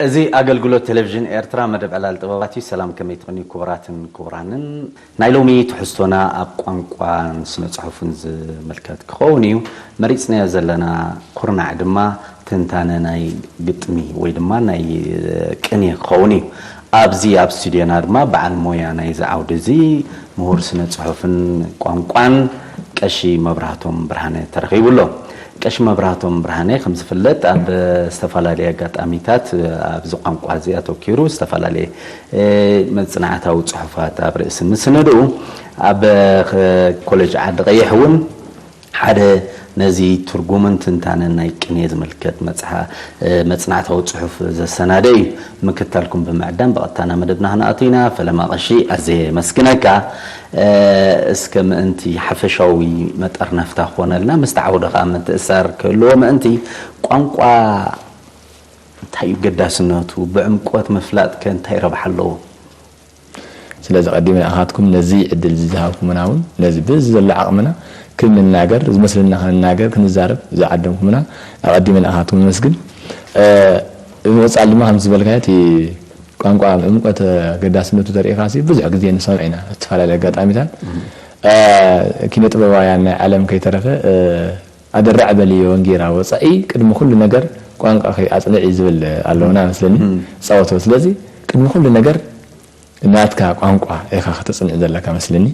እዚ ኣገልግሎት ቴሌቪዥን ኤርትራ መደብ ዕላል ጥበባት እዩ። ሰላም፣ ከመይ ትኾኑ ክቡራትን ክቡራንን? ናይ ሎሚ ትሕዝቶና ኣብ ቋንቋን ስነ ጽሑፍን ዝምልከት ክኸውን እዩ። መሪጽናዮ ዘለና ኩርናዕ ድማ ትንታነ ናይ ግጥሚ ወይ ድማ ናይ ቅኔ ክኸውን እዩ። ኣብዚ ኣብ ስቱድዮና ድማ በዓል ሞያ ናይዚ ዓውዲ እዚ ምሁር ስነ ጽሑፍን ቋንቋን ቀሺ መብራህቶም ብርሃነ ተረኺቡ ኣሎ። ቀሺ መብራህቶም ብርሃነ ከም ዝፍለጥ ኣብ ዝተፈላለየ ኣጋጣሚታት ኣብዚ ቋንቋ እዚ ኣተኪሩ ዝተፈላለየ መጽናዕታዊ ጽሑፋት ኣብ ርእሲ ምስንድኡ ኣብ ኮሌጅ ዓዲ ቀይሕ እውን ሓደ ነዚ ትርጉምን ትንታነን ናይ ቅኔ ዝምልከት መጽሓ መጽናዕታዊ ጽሑፍ ዘሰናደ እዩ። ምክታልኩም ብምዕዳም ብቐጥታ ናብ መደብና ክንኣቱ ኢና። ፈለማ ቀሺ ኣዝየ የመስግነካ። እስከ ምእንቲ ሓፈሻዊ መጠርነፍታ ክኾነልና ምስቲ ዓውዲ ከዓ ምትእሳር ክህልዎ ምእንቲ ቋንቋ እንታይ እዩ ገዳስነቱ? ብዕምቆት ምፍላጥ ከ እንታይ ረብሓ ኣለዎ? ስለዚ ቀዲመ ንኣኻትኩም ነዚ ዕድል እዚ ዝሃብኩምና እውን ነዚ ብዚ ዘሎ ዓቕምና ክንናገር ዝመስለና ክንናገር ክንዛረብ ዝዓደምኩምና ኣቐዲመ ንኣኻትኩም ነመስግን። ብምቕፃል ድማ ከምዚ ዝበልካዮ እቲ ቋንቋ ዕምቆት ገዳስነቱ ተሪኢኻ ሲ ብዙሕ ግዜ ንሰምዕ ኢና ዝተፈላለየ ኣጋጣሚታት ኪነ ጥበባውያን ናይ ዓለም ከይተረፈ ኣደራዕ በልዮ እንጌራ ወፃኢ ቅድሚ ኩሉ ነገር ቋንቋ ኣፅንዒ ዝብል ኣለውና መስለኒ ፃወቶ ስለዚ ቅድሚ ኩሉ ነገር ናትካ ቋንቋ ኢኻ ከተፅንዕ ዘለካ መስለኒ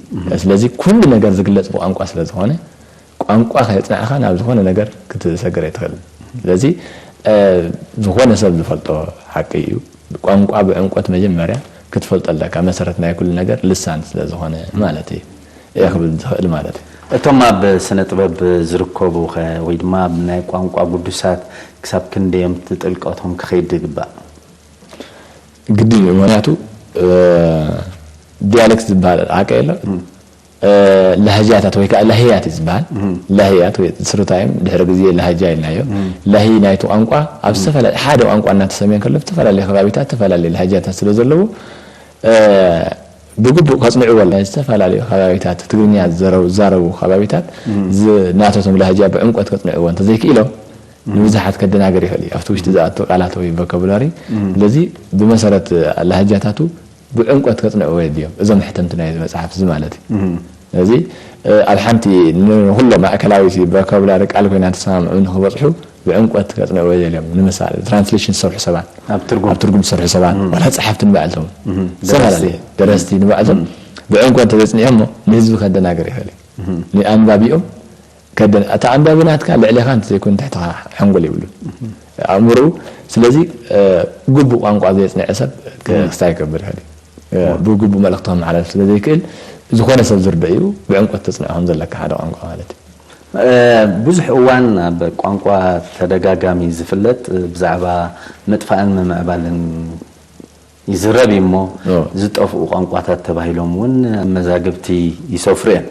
ስለዚ ኩሉ ነገር ዝግለፅ ብቋንቋ ስለ ዝኾነ ቋንቋ ከየፅናዕኻ ናብ ዝኾነ ነገር ክትሰግር ኣይትኽእል ስለዚ ዝኾነ ሰብ ዝፈልጦ ሓቂ እዩ ቋንቋ ብዕምቆት መጀመርያ ክትፈልጦ ኣለካ መሰረት ናይ ኩሉ ነገር ልሳን ስለ ዝኾነ ማለት እዩ እየ ክብል ዝኽእል ማለት እዩ እቶም ኣብ ስነ ጥበብ ዝርከቡ ኸ ወይ ድማ ኣብ ናይ ቋንቋ ግዱሳት ክሳብ ክንደዮም ጥልቀቶም ክኸይድ ዝግባእ ግድን እዩ ምክንያቱ ዲያሌክት ዝበሃል ዓቀ የሎ ላህጃታት ወይ ከዓ ላህያት እዩ ዝበሃል ላህያት ወይ ስሩታዮም ድሕሪ ግዜ ላህጃ ኢልናዮ ላሂ ናይቲ ቋንቋ ኣብ ዝተፈላለ ሓደ ቋንቋ እናተሰምየ ከሎ ዝተፈላለየ ከባቢታት ዝተፈላለየ ላህጃታት ስለ ዘለዎ ብግቡእ ከፅንዕዎ ዝተፈላለዩ ከባቢታት ትግርኛ ዝዛረቡ ከባቢታት ናተቶም ላህጃ ብዕምቆት ከፅንዕዎ እንተዘይክኢሎም ንብዙሓት ከደናገር ይኽእል እዩ ኣብቲ ውሽጢ ዝኣቱ ቃላት ወይ ቮካቡላሪ ስለዚ ብመሰረት ላህጃታቱ ብዕምቆት ከፅንዕዎ የድልዮም እዞም ሕተምቲ ናይ መፅሓፍ እዚ ማለት እዩ እዚ ኣብ ሓንቲ ንኩሎ ማእከላዊ ቮካቡላሪ ቃል ኮይና ተሰማምዑ ንክበፅሑ ብዕምቆት ከፅንዕዎ የድልዮም ንምሳሌ ትራንስሌሽን ዝሰርሑ ሰባት ኣብ ትርጉም ዝሰርሑ ሰባት ዋላ ፀሓፍቲ ንባዕልቶም ዝተፈላለየ ደረስቲ ንባዕልቶም ብዕምቆት እንተዘይፅኒዖሞ ንህዝቢ ከደናገር ይኽእል እዩ ንኣንባቢኦም ከደን እታ ኣንባቢ ናትካ ልዕሌኻ እንተዘይኮነ ትሕትኻ ሓንጎል የብሉን ኣእምሮኡ ስለዚ ግቡእ ቋንቋ ዘየፅንዐ ሰብ ክስታይ ክገብር ይኽእል ብግቡእ መልእኽቲ ከመሓላልፍ ስለ ዘይክእል ዝኾነ ሰብ ዝርድእ እዩ ብዕምቆት ተፅንዖ ከም ዘለካ ሓደ ቋንቋ ማለት እዩ ብዙሕ እዋን ኣብ ቋንቋ ተደጋጋሚ ዝፍለጥ ብዛዕባ ምጥፋእን ምምዕባልን ይዝረብ እዩ እሞ ዝጠፍኡ ቋንቋታት ተባሂሎም እውን ኣብ መዛግብቲ ይሰፍሩ እዮም።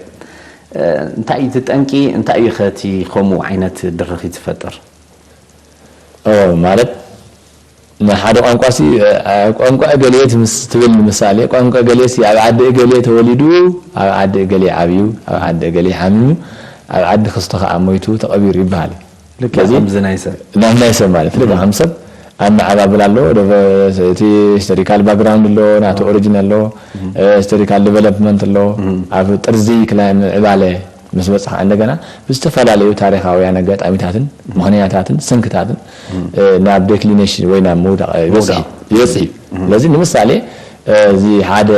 እንታይ እዩ እቲ ጠንቂ? እንታይ እዩ ኸ እቲ ኸምኡ ዓይነት ድርኺት ዝፈጥር? ማለት ንሓደ ቋንቋ ሲ ቋንቋ እገሌ ትብል ንምሳሌ ቋንቋ እገሌ ሲ ኣብ ዓዲ እገሌ ተወሊዱ ኣብ ዓዲ እገሌ ዓብዩ ኣብ ዓዲ እገሌ ሓሚሙ ኣብ ዓዲ ክስቶ ከዓ ሞይቱ ተቐቢሩ ይበሃል እዩ። ልክዕ ስለዚ ከምዚ ናይ ሰብ። ናይ ናይ ሰብ ማለት ልክዕ ከም ሰብ ኣመዓባብል ኣለዎ፣ እቲ ሂስቶሪካል ባክግራውንድ ኣለዎ፣ ናቱ ኦሪጂን ኣለዎ፣ ሂስቶሪካል ዲቨሎፕመንት ኣለዎ። ኣብ ጥርዚ ክላይ ምዕባለ ምስ በፅኻ እንደገና ብዝተፈላለዩ ታሪኻውያን ኣጋጣሚታትን ምኽንያታትን ስንክታትን ናብ ዴክሊኔሽን ወይ ናብ ምውዳቕ ይበፅሕ ይበፅሕ እዩ። ስለዚ ንምሳሌ እዚ ሓደ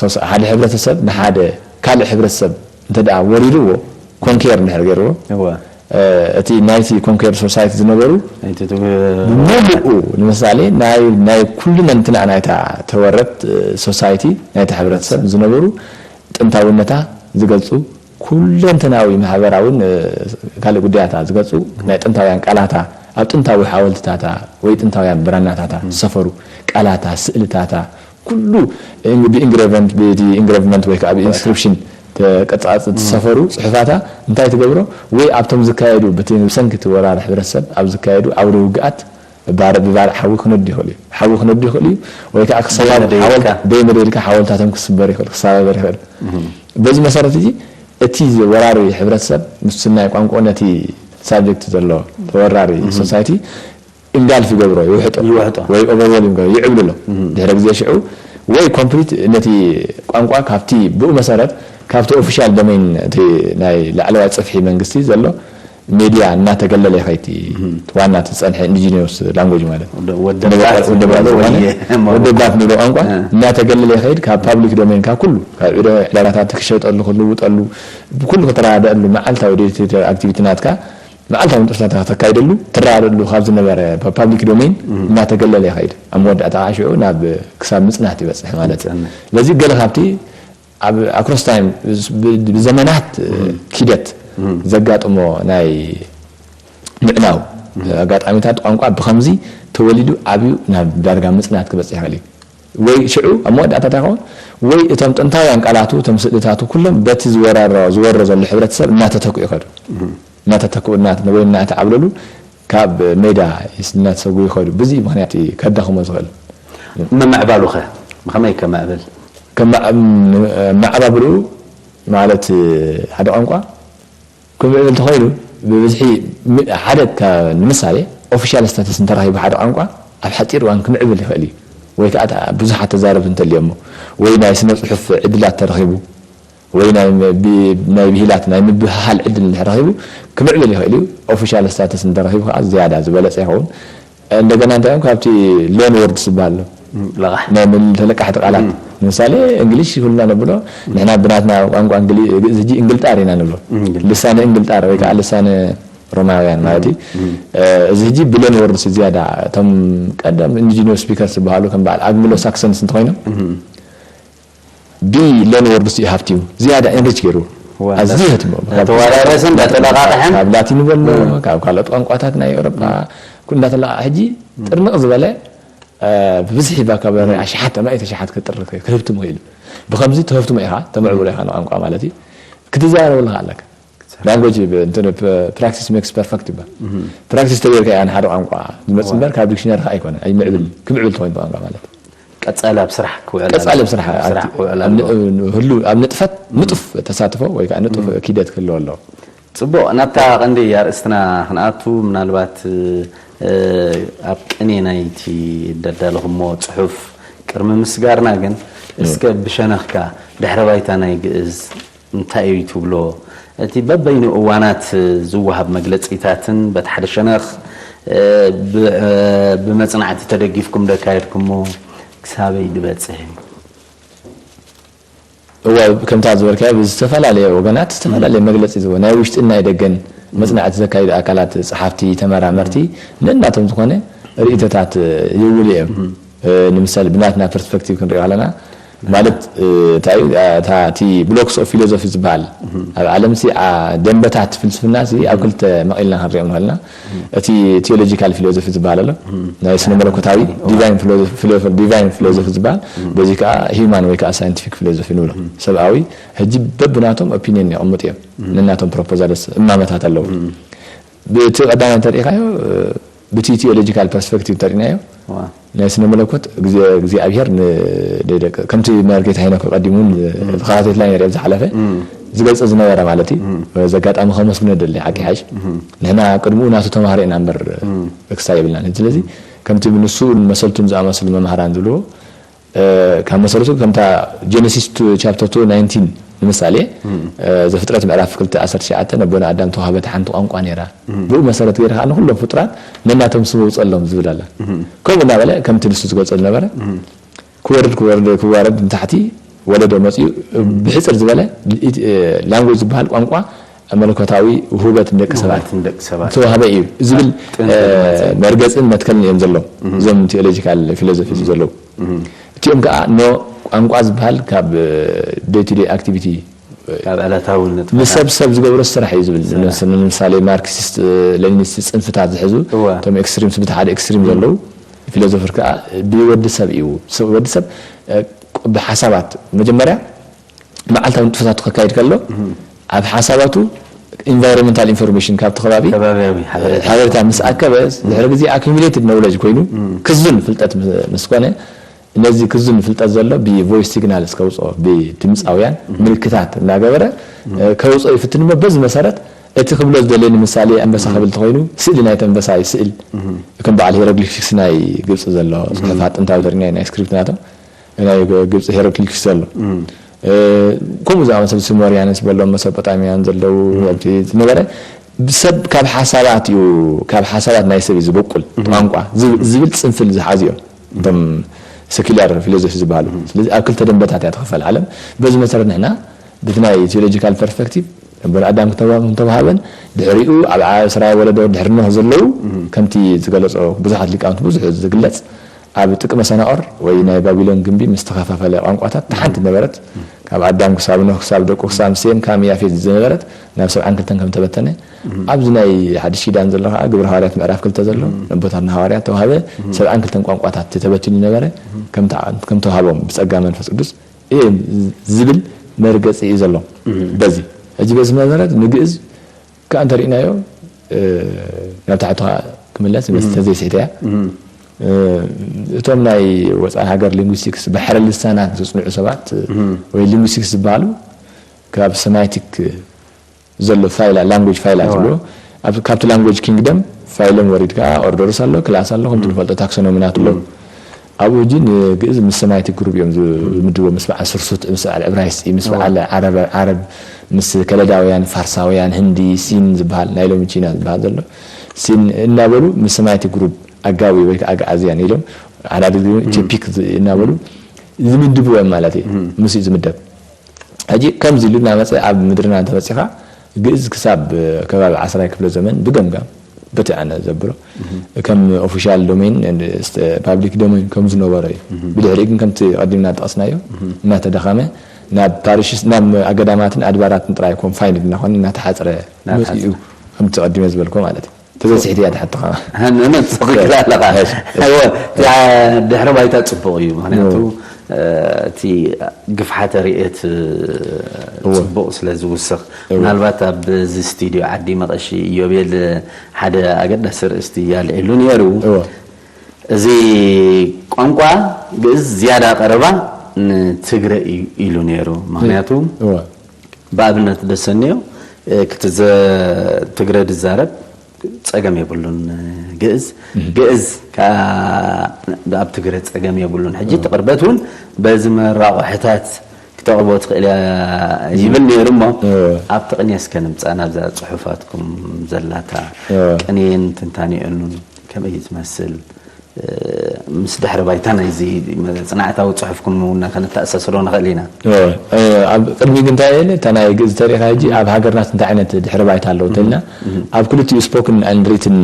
ሶስ- ሓደ ሕብረተሰብ ንሓደ ካልእ ሕብረተሰብ እንተ ደኣ ወሪርዎ ኮንኬር እንድሕር ገይርዎ እወ እቲ ናይቲ ኮንኬር ሶሳይቲ ዝነበሩ ናይቲ እቲ ብምሉኡ ንምሳሌ ናይ ናይ ኩሉ ነንትና ናይታ ተወረት ሶሳይቲ ናይታ ሕብረተሰብ ዝነበሩ ጥንታውነታ ዝገልጹ ኩለንተናዊ ማሕበራውን ካልእ ጉዳያታ ዝገልጹ ናይ ጥንታውያን ቃላታ ኣብ ጥንታዊ ሓወልትታታ ወይ ጥንታውያን ብራናታታ ዝሰፈሩ ቃላታ ስእልታታ ኩሉ ብኢንግረቨንት ብኢንግረቭመንት ወይ ከዓ ብኢንስክሪፕሽን ተቀፃፅ ዝሰፈሩ ፅሑፋታ እንታይ ትገብሮ ወይ ኣብቶም ዝካየዱ ብሰንኪ እቲ ወራር ሕብረተሰብ ኣብ ዝካየዱ ዓውደ ውግኣት ብባርዕ ሓዊ ክነዱ ይኽእሉ እዩ ሓዊ ክነዱ ይኽእሉ እዩ ወይ ከዓ ክሰባብ ደይመደይልካ ሓወልታቶም ክስበር ይኽእል ክሰባበር ይኽእል በዚ መሰረት እዚ እቲ ወራሪ ሕብረተሰብ ምስናይ ቋንቋ ነቲ ሳብጀክት ዘሎ ተወራሪ ሶሳይቲ ኢንጋልፍ ይገብሮ፣ ይውሕጦ። ይውሕጦ። ወይ ኦቨርወልም ይገብሮ፣ ይዕብልሎ። ድሕሪ ግዜ ሽዑ ወይ ኮምፕሊት ነቲ ቋንቋ ካብቲ ብኡ መሰረት ካብቲ ኦፊሻል ዶሜን እቲ ናይ ላዕለዋይ ጽፍሒ መንግስቲ ዘሎ ሜድያ እናተገለለ ይኸይድ። ዋና እቲ ዝጸንሐ ኢንዲጂነስ ላንጉጅ ማለት ወደባት ወደባት ዝበሎ ዝኾነ ወይ ወደባት ንብሎ ቋንቋ እ። እናተገለለ ይኸይድ። ካብ ፓብሊክ ዶሜን ካብ ኩሉ ካብ ዕደ- ዕዳጋታት ክሸጠሉ ክልውጠሉ ብኩሉ ክተረዳደኣሉ መዓልታዊ ዴይ ቱ ዴይ ኣክቲቪቲ ናትካ መዓልታዊ ንጥፍታትካ ተካይደሉ ትረዳደሉ ካብ ዝነበረ ፓብሊክ ዶሜን እናተገለለ ይኸይድ። ኣብ መወዳእታ ከዓ ሽዑ ናብ ክሳብ ምጽናት ይበጽሕ ማለት እዩ። ምጽናት። ስለዚ ገለ ካብቲ ኣብ ኣክሮስ ታይም ብዘመናት ኪደት ዘጋጥሞ ናይ ምዕናው ኣጋጣሚታት ቋንቋ ብኸምዚ ተወሊዱ ዓብዩ ናብ ዳርጋ ምጽናት ክበጽሕ ይኽእል እዩ። ወይ ሽዑ ኣብ መወዳእታ እንታይ ይኸውን? ወይ እቶም ጥንታውያን ቃላቱ እቶም ስእልታቱ ኩሎም በቲ ዝወራሮ ዝወሮ ዘሎ ሕብረተሰብ እናተተክኡ ይኸዱ። እናተተክኡ እናተ- ወይ እናተዓብለሉ ካብ ሜዳ እናተሰጉ ይኸዱ። ብዚ ምኽንያት እዩ ከዳኽሞ ዝኽእል። ምምዕባሉ ኸ ብኸመይ ከማዕብል? ከመዓባብልኡ ማለት ሓደ ቋንቋ ክምዕብል እንተኾይኑ ብብዝሒ ሚ- ሓደ ከ- ንምሳሌ ኦፊሻል ስታተስ እንተረኺቡ ሓደ ቋንቋ ኣብ ሓፂር እዋን ክምዕብል ይኽእል እዩ። ወይ ከዓ እታ ብዙሓት ተዛረብቲ እንተልዮሞ ወይ ናይ ስነ ፅሑፍ ዕድላት ተረኺቡ ወይ ናይ ም- ቢ- ናይ ብሂላት ናይ ምብህሃል ዕድል እንድሕር ረኺቡ ክምዕብል ይኽእል እዩ። ኦፊሻል ስታተስ እንተረኺቡ ከዓ ዝያዳ ዝበለፀ ይኸውን። እንደገና እንታይ እዮም ካብቲ ሎን ወርድስ ዝበሃል ኣሎ ለቓሕ ናይ ምን ተለቃሕቲ ቃላት ንምሳሌ እንግሊሽ ኩልና ነብሎ ንሕና ብናትና ቋንቋ እንግሊ ግእዝ ሕጂ እንግልጣር ኢና ንብሎ እንግልጣር። ልሳነ እንግልጣር ወይ ከዓ ልሳነ ሮማውያን ማለት እዩ እዚ ሕጂ ብሎን ወርድስ ዝያዳ እቶም ቀደም ኢንዲጂነስ ስፒከርስ ዝበሃሉ ከም በዓል ኣግሎ ሳክሰንስ እንተኮይኖም ብሎን ወርድስ እዩ ሃፍትዩ ዝያዳ ኤንሪች ገይሩ ዋ፣ ኣዝዩ ህትሞ ተወራረሰ እንዳተለቃቅሐን ካብ ላቲን በሎ ካብ ካልኦት ቋንቋታት ናይ ኤውሮጳ ኩሉ እንዳተለቃ ሕጂ ጥርንቕ ዝበለ ብብዝሒ ቫካብላሪ ኣሽሓት ኣማኢት ኣሽሓት ክጥር ክህብትም ክኢሉ ብከምዚ ትህብትሞ ኢኻ ተምዕብሎ ኢኻ ንቋንቋ ማለት እዩ ክትዘራረበሉ ኣለካ ላንጎጅ እንትን ፕራክቲስ ሜክስ ፐርፈክት ይባል ፕራክቲስ ተገይርካ እያ ንሓደ ቋንቋ ዝመፅ እምበር ካብ ዲክሽነሪ ከዓ ኣይኮነ ኣይምዕብል ክምዕብል ተኮይኑ ቋንቋ ማለት ቀፃሊ ኣብ ስራሕ ክውዕል ቀፃሊ ኣብ ስራሕ ኣብ ስራሕ ክውዕል ኣለዎ። ህሉ ኣብ ንጥፈት ንጡፍ ተሳትፎ ወይ ከዓ ንጡፍ ኪደት ክህልዎ ኣለዎ ፅቡቕ ናብታ ቀንዲ ኣርእስትና ክንኣቱ ምናልባት እ፣ ኣብ ቅኔ ናይቲ ደዳለኹሞ ፅሑፍ ቅድሚ ምስጋርና ግን እስከ ብሸነኽካ ድሕረ ባይታ ናይ ግእዝ እንታይ እዩ ትብሎ እቲ በበይኑ እዋናት ዝወሃብ መግለፂታትን በቲ ሓደ ሸነኽ እ፣ ብ- እ፣ ብመፅናዕቲ ተደጊፍኩም ደካየድኩሞ ክሳበይ ዝበፅሕ እዩ እዋ ከምታ ዝበልካዮ ብዝተፈላለየ ወገናት ዝተፈላለየ መግለፂ ዝህቦ ናይ ውሽጥን ናይ ደገን መፅናዕቲ ዘካይዱ ኣካላት ፀሓፍቲ ተመራመርቲ ነናቶም ዝኾነ ርእይቶታት ይውሉ እዮም ንምሳሌ ብናትና ፐርስፔክቲቭ ክንሪኦ ከለና ማለት እንታይ እዩ እታ እቲ ብሎክስ ኦፍ ፊሎዞፊ ዝበሃል ኣብ ዓለም ሲ ደንበታት ፍልስፍና ሲ ኣብ ክልተ መቒልና ክንሪኦም ንኽእልና እቲ ቴዎሎጂካል ፊሎዞፊ ዝበሃል ኣሎ ናይ ስነ መለኮታዊ ዲቫይን ፊሎዞፊ ዝበሃል በዚ ከዓ ሂማን ወይ ከዓ ሳይንቲፊክ ፊሎዞፊ ንብሎ ሰብኣዊ ሕጂ በብናቶም ኦፒኒየን የቐምጡ እዮም ነናቶም ፕሮፖዛልስ እማመታት ኣለዉ ብቲ ቀዳማይ እንተሪኢኻዮ ብቲ ቴዎሎጂካል ፐርስፔክቲቭ እንተሪእናዮ ናይ ስነ መለኮት እግዚኣብሔር ንደቂ ከምቲ መርጌታ ሄኖክ ቀዲሙ ተኸታተልና ነር ዝሓለፈ ዝገልፀ ዝነበረ ማለት እዩ እዚ ኣጋጣሚ ከመስግኖ ደሊ ሓቂ ሓሽ ንሕና ቅድሚኡ ናቱ ተማሃሮ ኢና እምበር ክሳ የብልናን ስለዚ ከምቲ ንሱ መሰልቱን ዝኣመስሉ መምሃራን ዝብልዎ ካብ መሰረቱ ከምታ ጀነሲስ ቻፕተር ናይንቲን ንምሳሌ ዘፍጥረት ምዕራፍ ክልተ ዓሰርተ ትሽዓተ ነቦና ኣዳም ተዋህበት ሓንቲ ቋንቋ ነይራ ብኡ መሰረት ገይረ ከዓ ንኩሎም ፍጡራት ነናቶም ስም ውፅኣሎም ዝብል ኣላ ከምኡ እናበለ ከምቲ ንሱ ዝገልፆ ዝነበረ ክወርድ ክወርድ ክዋረድ ንታሕቲ ወለዶ መፅኡ ብሕፅር ዝበለ ላንጉጅ ዝበሃል ቋንቋ መለኮታዊ ውህበት ንደቂ ሰባት ንደቂ ሰባት ዝተዋህበ እዩ ዝብል ጥንት ዝመጸ። መርገፅን መትከልን እዮም ዘለዉ እዞም ቴዎሎጂካል ፊሎዞፊ ዘለዉ እቲኦም ከዓ ኖ ቋንቋ ዝበሃል ካብ ዴይ ቱ ዴይ ኣክቲቪቲ ካብ ዕለታዊ ንጥፈታት ንሰብ ሰብ ዝገብሮ ስራሕ እዩ ዝብል ንምሳሌ ማርክሲስት ሌኒኒስት ፅንፍታት ዝሕዙ እወ። እቶም ኤክስትሪምስ ብቲ ሓደ ኤክስትሪም ዘለዉ ፊሎዞፈር ከዓ ብወዲ ሰብ እዩ ሰብ- ወዲ ሰብ እ፣ ብሓሳባት መጀመርያ መዓልታዊ ንጥፈታቱ ከካይድ ከሎ ኣብ ሓሳባቱ ኢንቫይሮንመንታል ኢንፎርሜሽን ካብቲ ከባቢ ከባቢያዊ ሓበሬታ ሓበሬታ ምስ ኣከበ ድሕሪ ግዜ ኣኪሚሌትድ ኖውለጅ ኮይኑ ክዙን ፍልጠት ምስ- ምስ ኮነ ነዚ ክዙን ፍልጠት ዘሎ ብቮይስ ሲግናልስ ከውፅኦ ብድምፃውያን ምልክታት እናገበረ እ፣ ከውፅኦ ይፍትን እሞ በዚ መሰረት እቲ ክብሎ ዝደለኒ ምሳሌ ኣንበሳ ክብል እንተኾይኑ፣ ስእሊ ናይቲ ኣንበሳ ይስእል። ከም በዓል ሄሮግሊፊክስ ናይ ግብጺ ዘሎ ጽሑፋት፣ ጥንታዊ ዘርኛ ናይ ስክሪፕት ናቶም፣ ናይ ግብጺ ሄሮግሊፊክስ ዘሎ። እ፣ ከምኡ ዝኣመሰሉ ሱመርያንስ በሎም መሶፖጣምያን ዘለዉ ኣብቲ ዝነበረ፣ ሰብ ካብ ሓሳባት እዩ፣ ካብ ሓሳባት ናይ ሰብ እዩ ዝበቁል። ቋንቋ ዝብ-፣ ዝብል ጽንፍል ዝሓዙ እዮም እቶም ሰኪላር ፊሎዞፊ ዝበሃሉ። ስለዚ ኣብ ክልተ ደንበታት እያ ትኽፈል ዓለም። በዚ መሰረት ንሕና በቲ ናይ ቴዎሎጂካል ፐርስፔክቲቭ ኣቦና ኣዳም ክተዋ-፣ እንተወሃበን፣ ድሕሪኡ ኣብ ዓስራ ወለዶ ድሕሪ ኖህ ዘለዉ፣ ከምቲ ዝገለጾ ብዙሓት ሊቃውንቲ ብዙሕ ዝግለጽ፣ ኣብ ጥቂ መሰናኦር ወይ ናይ ባቢሎን ግምቢ ምስ ተኸፋፈለ ቋንቋታት፣ ሓንቲ ነበረት። ካብ ኣዳም ክሳብ ኖህ፣ ክሳብ ደቁ፣ ክሳብ ሴም፣ ካም ያፌት ዝነበረት፣ ናብ ሰብዓን ክልተን ከም ተበተነ፣ ኣብዚ ናይ ሓድሽ ኪዳን ዘሎ ከዓ ግብረ ሃዋርያት ምዕራፍ ክልተ ዘሎ፣ ነቦታትና ሃዋርያት ተዋህበ፣ ሰብዓን ክልተን ቋንቋታት ተበቲኑ ነበረ፣ ከም ተዓ-፣ ከም ተዋህቦም ብጸጋ መንፈስ ቅዱስ፣ እየ ዝብል መርገጺ እዩ ዘሎ። በዚ፣ ሕጂ በዚ መሰረት ንግእዝ ከኣ እንተሪእናዮ፣ እ፣ ናብ ታሕቲ ከኣ ክምለስ፣ ምስ ተዘይስሒተያ፣ እ፣ እቶም ናይ ወጻኢ ሃገር ሊንጉስቲክስ፣ ባሕረ ልሳናት ዘጽንዑ ሰባት፣ ወይ ሊንጉስቲክስ ዝበሃሉ፣ ካብ ሰማይቲክ ዘሎ ፋይላ፣ ላንጉጅ ፋይላ ዝብሎ፣ ኣብ፣ ካብቲ ላንጉጅ ኪንግደም ፋይሎም ወሪድካ፣ ኦርደርስ ኣሎ፣ ክላስ ኣሎ፣ ከምቲ ንፈልጦ ታክሶኖሚናት ኣሎ። ኣብኡ ሕጂ ንግእዝ ምስ ሰማይቲክ ግሩፕ እዮም ዝ-፣ ዝምድብዎ፣ ምስ በዓል ስርሱት፣ ምስ በዓል ዕብራይስጢ፣ ምስ በዓል ዓረብ፣ ዓረብ፣ ምስ ከለዳውያን፣ ፋርሳውያን፣ ህንዲ፣ ሲን ዝበሃል፣ ናይ ሎሚ ቺና ዝበሃል ዘሎ፣ ሲን እናበሉ ምስ ሰማይቲክ ግሩፕ ኣጋዊ ወይ ከዓ ኣግዓዝያን ኢሎም፣ ዓዳዲ ቲፒክ ዝ-፣ እናበሉ ዝምድብዎ እዮም ማለት እዩ። ምስ እዩ ዝምደብ። ሕጂ ከምዚ ኢሉ እናመጸ ኣብ ምድርና እንተመጺኻ፣ ግእዝ ክሳብ ከባቢ ዓስራይ ክፍለ ዘመን ብገምጋም፣ በቲ ኣነ ዘብሎ፣ ከም ኦፊሻል ዶሜን፣ ፓብሊክ ዶሜን ከም ዝነበሮ እዩ። ብድሕሪኡ ግን ከምቲ ቀዲምና ዝጠቐስናዮ እናተዳኸመ፣ ናብ ፓሪሽስ፣ ናብ ኣገዳማትን ኣድባራትን ጥራይ ኮንፋይንድ እናኾነ እናተሓጽረ መጺኡ፣ ከምቲ ቀዲመ ዝበልኮ ማለት እዩ። ተበሲሕቲ እያ ትሓትኻ። ሃነነ ጽቡቕ ኢላ ኣለኻ። እሺ፣ እሺ። እወ፣ እቲ ድሕሪ ባይታ ጽቡቕ እዩ። ምኽንያቱ፣ እወ። እ፣ እቲ ግፍሓተ ርእየት፣ እ፣ እወ። ጽቡቕ ስለ ዝውስኽ። እወ። ምናልባት ኣብዚ ስቱድዮ ዓዲ መቐሺ ኢዮቤል ሓደ ኣገዳሲ ርእስቲ ኣልዒሉ ነይሩ። እወ። እዚ ቋንቋ ግእዝ ዝያዳ ቀረባ ንትግረ እዩ ኢሉ ነይሩ። ምኽንያቱ እወ። ብኣብነት ደሰንዮ፣ እ፣ ክቲ ዘ-፣ ትግረ ዝዛረብ ጸገም የብሉን፣ እ፣ ግእዝ። እህ። ግእዝ ከኣ ኣብ ትግረ ጸገም የብሉን። ሕጂ እህ። እቲ ቅርበት እውን በዚ መራቑሕታት ክተቕርቦ ትኽእል እያ ይብል ነይሩ እሞ፣ እህ። ኣብቲ ቅኔ እስከ ንምጻእ ናብዛ ጽሑፋትኩም ዘላታ እህ። ቅኔን ትንታኔኡን ከመይ እዩ ዝመስል? እ፣ ምስ ድሕሪ ባይታ ናይዚ መጽናዕታዊ ጽሑፍኩም እውን ከነተኣሳስሮ ንኽእል ኢና። እወ፣ እ፣ ኣብ ቅድሚ ግን እንታይ ኢለ፣ እታ ናይ ግእዝ ተሪኻ ሕጂ ኣብ ሃገርናስ እንታይ ዓይነት ድሕሪ ባይታ ኣለዎ እንተልና፣ እም። ኣብ ክልቲኡ ስፖክን ኣንድ ሪትን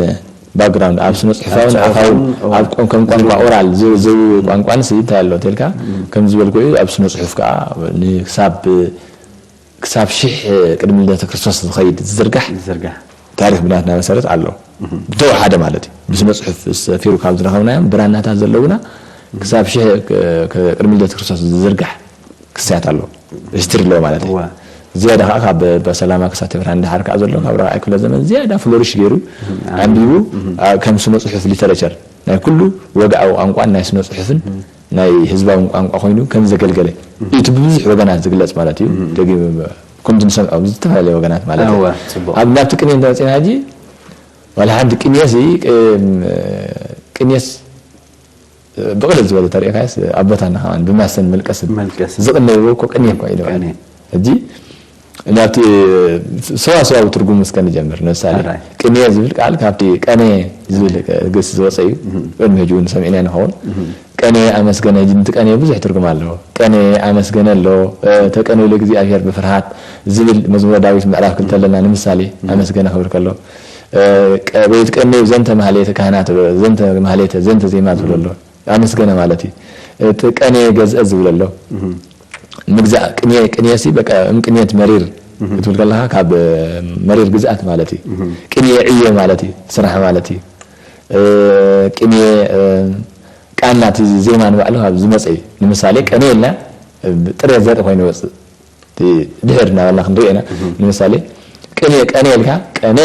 ባክግራውንድ፣ ኣብ ስነ ጽሑፋውን ኣብ ጽሑፍን፣ ኣፋውን፣ እወ። ኣብ ቆ-፣ ከም ቋንቋ ኦራል ዝ-፣ ዝው ቋንቋንስ እንታይ ኣሎ እንተልካ፣ እም። ከም ዝበልኩ እዩ፣ ኣብ ስነ ጽሑፍ ከኣ ንክሳብ ክሳብ ሽሕ ቅድሚ ልደተ ክርስቶስ ዝኸይድ ዝዝርጋሕ ዝዝርጋሕ። ታሪኽ ብናትና መሰረት ኣሎ። እህ። ብተወሓደ ማለት እዩ። ብስነ ጽሑፍ ሰፊሩ ካብ ዝረኸብናዮም ብራናታት ዘለውና ክሳብ ሽሕ ቅ-፣ ቅ-፣ ቅድሚ ልደተ ክርስቶስ ዝዝርጋሕ ክስያት ኣሎ። ሂስትሪ ኣሎ ማለት እዩ። እወ። ዝያዳ ከዓ ካብ በሰላማ ክሳብ ብርሃን ደሓር ከዓ ዘሎ ካብ ራብዓይ ክፍለ ዘመን ዝያዳ ፍሎሪሽ ገይሩ እህ። ኣንቢቡ እህ። ኣ-፣ ከም ስነ ጽሑፍ ሊተረቸር ናይ ኩሉ ወግዓዊ ቋንቋን ናይ ስነ ጽሑፍን ናይ ህዝባውን ቋንቋ ኮይኑ ከም ዘገልገለ እዩ እቲ ብብዙሕ ወገናት ዝግለጽ ማለት እዩ። እም። ደጊም ከምዚ ንሰምዖ ብዝተፈላለየ ወገናት ማለት እዩ። እወ፣ ጽቡቕ። ኣብ ናብቲ ቅኔ እንተመጺና ሕጂ ዋላ ሓንቲ ቅኔሲ፣ ቅም-፣ ቅኔስ ብቕልል ዝበለ ተሪእካስ ኣብ ቦታና ከማን ብማሰን መልቀስን መልቀስን። ዝቕነይዎ እኮ ቅኔ እኮ እዩ። ቅኔ። ሕጂ ናብቲ ሰዋሰዋዊ ትርጉም እስከ ንጀምር። ንምሳሌ፣ ኣራይ። ቅኔ ዝብል ቃል ካብቲ ቀኔ ዝብል ግስ ዝወፀ እዩ። እህ። ቅድሚ ሕጂ እውን ሰሚዕና ንኸውን። እህ። ቀኔ ኣመስገነ፣ ሕጂ ነቲ ቀኔ ብዙሕ ትርጉም ኣለዎ። ቀኔ ኣመስገነ ኣሎ፣ እ፣ ተቀንዩ ለእግዚኣብሔር ብፍርሃት ዝብል መዝሙረ ዳዊት ምዕራፍ ክልተ ኣለና። ንምሳሌ፣ እህ። ኣመስገነ ክብል ከሎ፣ እ፣ ቀ-፣ በይትቀንዩ ዘንተ ማህሌተ ካህናት፣ ዘንተ ማህሌተ፣ ዘንተ ዜማ ዝብል ኣሎ። ኣመስገነ ማለት እዩ። እቲ ቀኔ ገዝአ ዝብል ኣሎ። እህ። ምግዛእ፣ ቅኔ፣ ቅኔሲ በቃ እምቅኔት መሪር እህ። ክትብል ከለኻ ካብ፣ እ፣ መሪር ግዝኣት ማለት እዩ። እህ። ቅኔ ዕዮ ማለት እዩ፣ ስራሕ ማለት እዩ። እ፣ ቅኔ፣ እ፣ ቃና እቲ ዜማ ንባዕሉ ካብ ዝመፀ እዩ። ንምሳሌ ቀኔ ኢልና፣ እ፣ ጥረ ዘርኢ ኮይኑ ይወፅእ። እቲ ድሕር እናበልና ክንሪኦ ኢና። እህ። ንምሳሌ፣ ቅኔ፣ ቀኔ ኢልካ፣ ቀኔ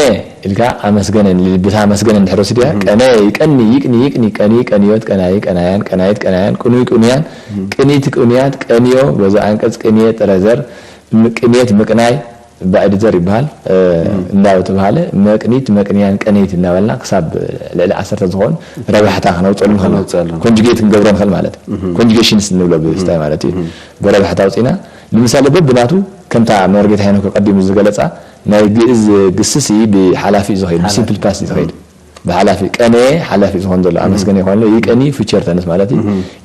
ኢልካ ኣመስገነ፣ ንልብታ ኣመስገነ እንድሕር ወሲድካ፣ እህ። ቀኔ፣ ይቀኒ፣ ይቅኒ፣ ይቅኒ፣ ቀኒ፣ ቀንዮት፣ ቀናይ፣ ቀናያን፣ ቀናይት፣ ቀናያን፣ ቅኑይ፣ ቅኑያን፣ እህ። ቅኒት፣ ቅኑያት፣ ቀንዮ፣ በዚ ኣንቀጽ ቅኔ ጥረ ዘር፣ ም-፣ ቅኔት፣ ምቅናይ፣ ባዕዲ ዘር ይበሃል። እንዳተባሃለ መቅኒት፣ መቅንያን፣ ቀነይት እናበልና ክሳብ ልዕሊ ዓሰርተ ዝኾን ረባሕታ ክነውፀሉ ንኽእል። ኮንጁጌት ክንገብሮ ንኽእል ማለት እዩ። ኮንጁጌሽንስ እንብሎ ብስታይ ማለት እዩ። ብረባሕታ ኣውፂና ንምሳሌ በብናቱ ከምታ መርጌታ ሄኖክ ቀዲሙ ዝገለፃ ናይ ግእዝ ግስሲ ብሓላፊ እዩ ዝኸይድ፣ ብሲምፕል ፓስት እዩ ዝኸይድ። ብሓላፊ ቀነየ ሓላፊ ዝኾን ዘሎ ኣመስገነ ይኾን ኣሎ። ይቀኒ ፊቸር ተነስ ማለት እዩ።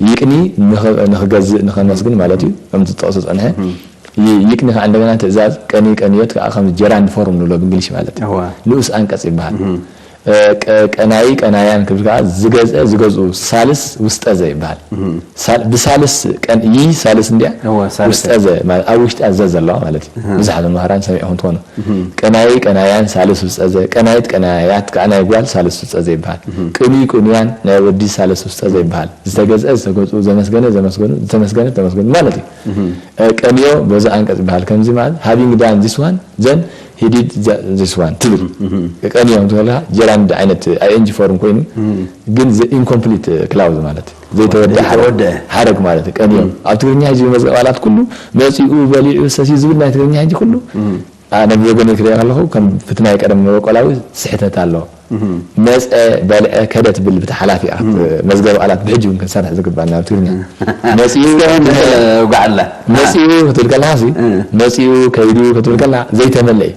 ይቅኒ ንኸ- ንኽገዝእ ንኸመስግን ማለት እዩ። ከምቲ ዝጠቕሶ ጸንሐ። ይ- ይቅኒ ከዓ እንደገና ትእዛዝ ቀኒ ቀንዮት ከዓ ከም ጀራንድ ፎርም ንብሎ ብእንግሊሽ ማለት እዩ። ንኡስ ኣንቀጽ ይበሃል። ቀ- ቀናይ ቀናያን ክብል ከዓ ዝገዝአ ዝገዝኡ ሳልስ ውስጠዘ ይበሃል። ሳል- ብሳልስ ቀን ይ ሳልስ እንዲያ ውስጠዘ ማለት ኣብ ውሽጢ ኣዘ ዘለዋ ማለት እዩ። ብዙሓት መምህራን ሰሚዕኹም ትኾኑ። ቀናይ ቀናያን ሳልስ ውፀዘ፣ ቀናይት ቀናያት ከዓ ናይ ጓል ሳልስ ውፀዘ ይበሃል። ቅኑይ ቅኑያን ናይ ወዲ ሳልስ ውፀዘ ይበሃል። ዝተገዝአ ዝተገዝኡ፣ ዘመስገነ ዘመስገኑ፣ ዝተመስገነ ተመስገኑ ማለት እዩ። ቀንዮ በዚ ኣንቀጽ ይበሃል። ከምዚ ማለት having done this one then he did this one ትብል። ቀንዮ ትበልካ ጀራንድ ዓይነት ing ፎርም ኮይኑ ግን ኢንኮምፕሊት ክላውዝ ማለት እዩ። ዘይተወደ ሓረግ ማለት እዩ። ቀንዮ ኣብ ትግርኛ ሕጂ መዝገብ ቃላት ኩሉ መፂኡ በሊዑ ሰሲ ዝብል ናይ ትግርኛ ሕጂ ኩሉ ኣነ ብወገነይ ክሪኦ ከለኹ ከም ፍትናይ ቀደም መበቆላዊ ስሕተት ኣሎ። መፀ፣ በልዐ፣ ከደ ትብል ብቲ ሓላፊ እያ። መዝገብ ቃላት ብሕጂ እውን ክንሰርሕ ዝግባና ኣብ ትግርኛ። መፂኡ ጓዕላ መፂኡ ክትብል ከለኻ ሲ መፂኡ ከይዱ ክትብል ከለኻ ዘይተመለየ